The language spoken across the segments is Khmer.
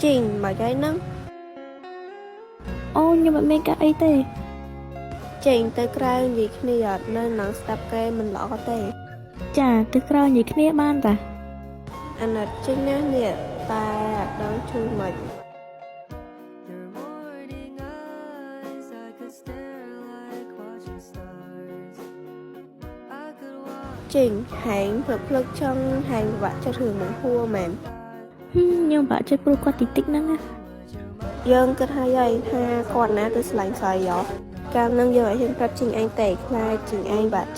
ជីងមកហើយហ្នឹង អូខ្ញុំអត់មានការអីទេ ចេញទៅក្រៅនិយាយគ្នាអត់នៅនឹងស្ដាប់គេមិនល្អទេ ចាទៅក្រោយនិយាយគ្នាបានតា អាណិតចេញណាស់នេះតែអត់ដឹងជួយមិន Your morning eyes, I could stare like watching stars. I could walk ចេញហែងភ្លឹកភ្លឹកចង់ហែងពិបាកចិត្តរឿងមកហួរមែន ហឹមខ្ញុំបាក់ចិត្តព្រោះគាត់តិចតិចហ្នឹងណា យើងគិតហើយហើយថាគាត់ណាទៅស្លាញ់ស្អីយោកាលហ្នឹងយើងឲ្យហ៊ានប្រាប់ជីងឯងទេខ្លាចជីងឯងបាក់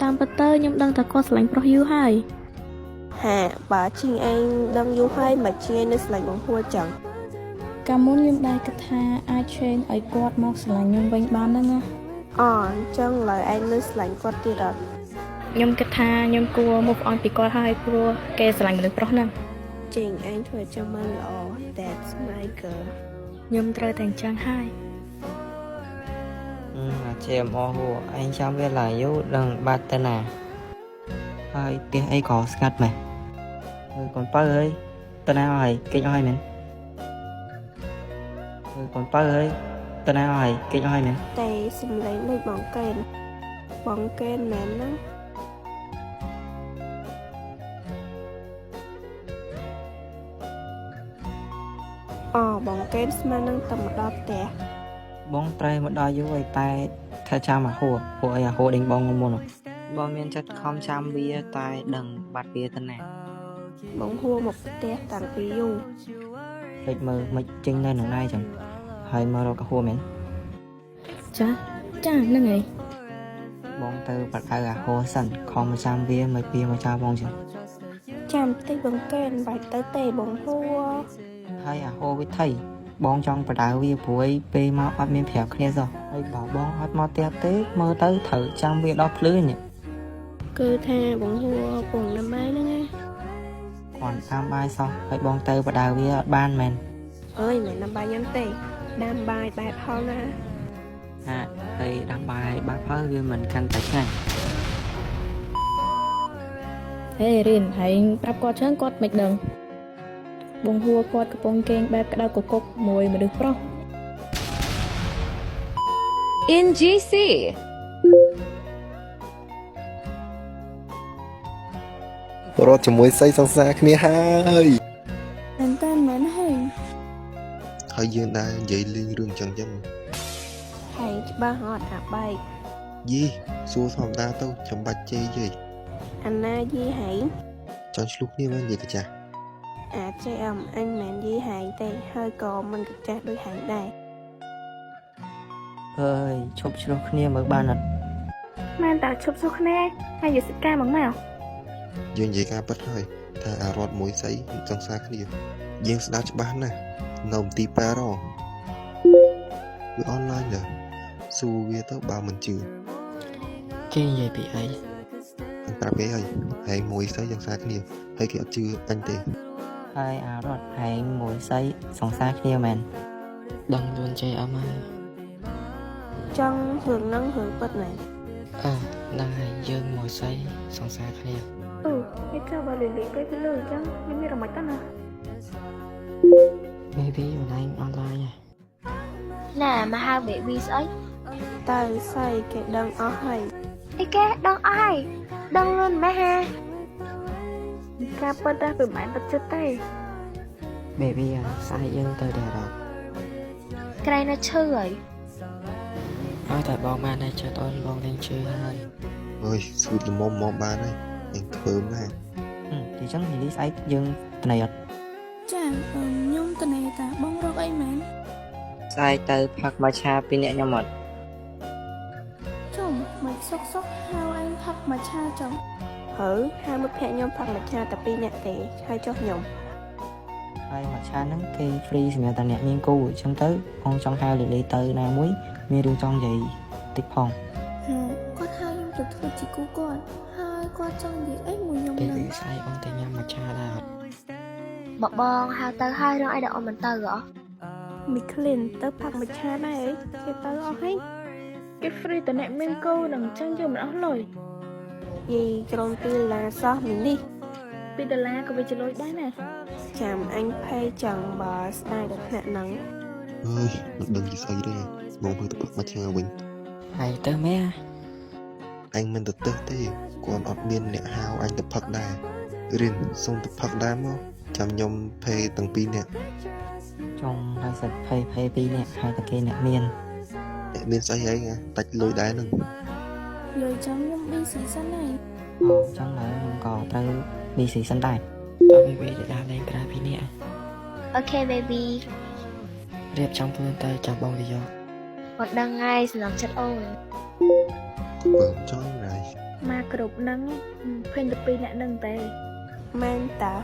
តាមពិតទៅខ្ញុំដឹងថាគាត់ស្រឡាញ់ប្រុសយូរហើយ ហាបើជីងឯងដឹងយូរហើយមកជីងឯងនៅស្លាញ់បងហួរចឹង កាលមុនខ្ញុំដែរគិតថាអាច change ឲ្យគាត់មកស្រឡាញ់ខ្ញុំវិញបានហ្នឹងណា អអញ្ចឹងឡើយឯងនៅស្លាញ់គាត់ទៀតអត់ ខ្ញុំគិតថាខ្ញុំគួរ move on ពីគាត់ហើយព្រោះគេស្រឡាញ់មនុស្សប្រុសហ្នឹង ចេញឯងធ្វើចឹងមិនល្អ That's my girl. ខ្ញុំត្រូវតែអញ្ចឹងហើយ អាជាមអស់ហួរឯងចាំវាឡើយយូរដឹងបាត់ទៅណាហើយផ្ទះអីក៏ស្ងាត់ម៉េះអើយកូនបើអើយទៅណាអស់ហើយគេចអស់ហើយមែនអើយកូនបើអើយទៅណាអស់ហើយគេចអស់ហើយមែន តែសំឡេងដូចបងកែនបងកែនមែនហ្នឹងអូបងកែនស្មាននឹងតែមកដល់ផ្ទះ បងត្រែមកដល់យូរហើយតែថាចាំអាហួរព្រោះអីអាហួរដេញបងមុនបងមានចិត្តខំចាំវាតែដឹងបាត់វាទៅណា បងហួរមកផ្ទះតាំងពីយូរ ភ្លេចមើលមិនចេញនៅនឹងដែរចឹងហើយមករកអាហួរមែន ចាចាហ្នឹងហើយ បងទៅបាត់ដៅអាហួរសិនខំចាំវាមិនវាមកចោលបងចឹង ចាំតិចបងកែនបាច់ទៅទេបងហួរ ហើយអាហូវិថីបងចង់បដៅវាព្រួយពេលមកអត់មានប្រាប់គ្នាសោះហើយបើបងអត់មកផ្ទះទេមើលទៅត្រូវចាំវាដល់ភ្លឺនេះ គឺថាបងហួរពងណាំបាយហ្នឹងណា គាត់តាមបាយសោះហើយបងទៅបដៅវាអត់បានមែន អើយមិនដាំបាយញ៉ាំទេដាំបាយបែបផលណា ហាហើយដាំបាយបាត់ហើយវាមិនកាន់តែឆ្ងាញ់ ហេរៀនហើយប្រាប់គាត់ចឹងគាត់មិនដឹងបងហួរគាត់កំពុងគេងបែបក្តៅកគុកមួយមនុស្សប្រុស NGC. រត់ជាមួយសីសង្សារគ្នាហើយ មែនតើមែនហើយ ហើយយើងដែរនិយាយលេងរឿងចឹងចឹង ហើយច្បាស់អត់អាបែក យីសួរធម្មតាទៅចាំបាច់ជេរយាយ អាណាយីហែង ចង់ឆ្លុះគ្នាមែននិយាយកាចាស់ អាចេអមអញមិនយីហែងទេហើយក៏មិនកចាស់ដូចហែងដែរ អើយឈប់ឆ្លោះគ្នាមើលបានអត់ មែនតើឈប់សុខគ្នាហើយយកសិកាមកមក យើងនិយាយការពិតហើយថាអារត់មួយសីសង្សារគ្នាយើងស្ដាប់ច្បាស់ណាស់នៅមន្ទីរប៉ែរ៉វាអនឡាញដែរសួរវាទៅបើមិនជឿ គេនិយាយពីអី អញប្រាប់គេហើយហែងមួយសីសង្សារគ្នាហើយគេអត់ជឿអញទេ ហើយអារត់ហែងមួយសីសង្សារគ្នាមែន ដឹងលួនជ័យអមហើយ ចង់រឿងហ្នឹងរឿងពិតមែន អើហ្នឹងហើយយើងមួយសីសង្សារគ្នា អឺនេះចុះបើលីលីគេទៅលើអញ្ចឹងខ្ញុំមានរមិចតើណា Baby អូនឯងអនឡាញហ៎ ណែមកហៅ baby ស្អី តើសៃគេដឹងអស់ហើយ អីគេដឹងអស់ហើយដឹងលឿនម៉េះហា ការពិតដែរពីមិនបាត់ចិត្តទេ Baby អាស្អែកយើងទៅដែរអត់ ក្រែងនៅឈឺហើយ ឲ្យតែបងបានតែចិត្តអូនបងលែងជឿហើយ អើយស្វីតល្មមមកបានហើយអញធ្វើណាស់ អញ្ចឹងលីលីស្អែកយើងត្នៃអត់ ចាខ្ញុំតនេតាបងរកអីមែន ស្អែកទៅផឹកមកឆាពីអ្នកខ្ញុំអត់ ចុំមិនសុកសុកហៅឯងផឹកមកឆាចុំ ហើយហៅមិត្តភក្តិខ្ញុំផឹកមួយឆាតែពីរនាក់ទេហើយចុះខ្ញុំ ហើយមកឆាហ្នឹងគេ free សម្រាប់តែអ្នកមានគូអញ្ចឹងទៅបងចង់ហៅលីលីទៅណាមួយមានរឿងចង់និយាយតិចផង គាត់ហៅខ្ញុំទៅធ្វើជាគូគាត់ហើយគាត់ចង់និយាយអីមួយខ្ញុំហ្នឹង Baby ស្អែកបងទៅញ៉ាំមកឆាដែរអត់ មកបងហៅទៅហើយរឿងអីដែលអូនមិនទៅហ៎ មីក្លិនទៅផឹកមួយឆាដែរអីគេទៅអស់ហើយ គេ free តអ្នកមានគូនឹងអញ្ចឹងយើងមិនអស់លុយ យីក្រុម2ដុល្លារសោះមីនេះ 2ដុល្លារក៏វាជាលុយដែរណា ចាំអញភ័យចឹងបើស្ដាយដល់ថ្នាក់ហ្នឹង អើយមិនដឹងជាស្អីទេបងភើទៅផឹកមកឆាវិញ ហើយទៅមែន អញមិនទៅទឹះទេគាត់អត់មានអ្នកហៅអញទៅផឹកដែររិនសូមទៅផឹកដែរមកចាំខ្ញុំភេទាំងពីរនាក់ ចុងហើយសិតភ័យភ័យពីរនាក់ហើយតែគេអ្នកមាន អ្នកមានស្អីអីណាតាច់លុយដែរនឹង យល់ចឹងខ្ញុំ busy សិនហើយ អូចឹងឡើយខ្ញុំក៏ត្រូវ busy សិនដែរ តើ baby ទៅដើរលេងក្រៅពីនេះ Okay baby. រៀបចំខ្លួនទៅចាំបងទៅយក អូនដឹងហើយសំណងចិត្តអូន បើចង់រៃ មកគ្រប់ហ្នឹងឃើញតែពីរអ្នកហ្នឹងទេ មែនតា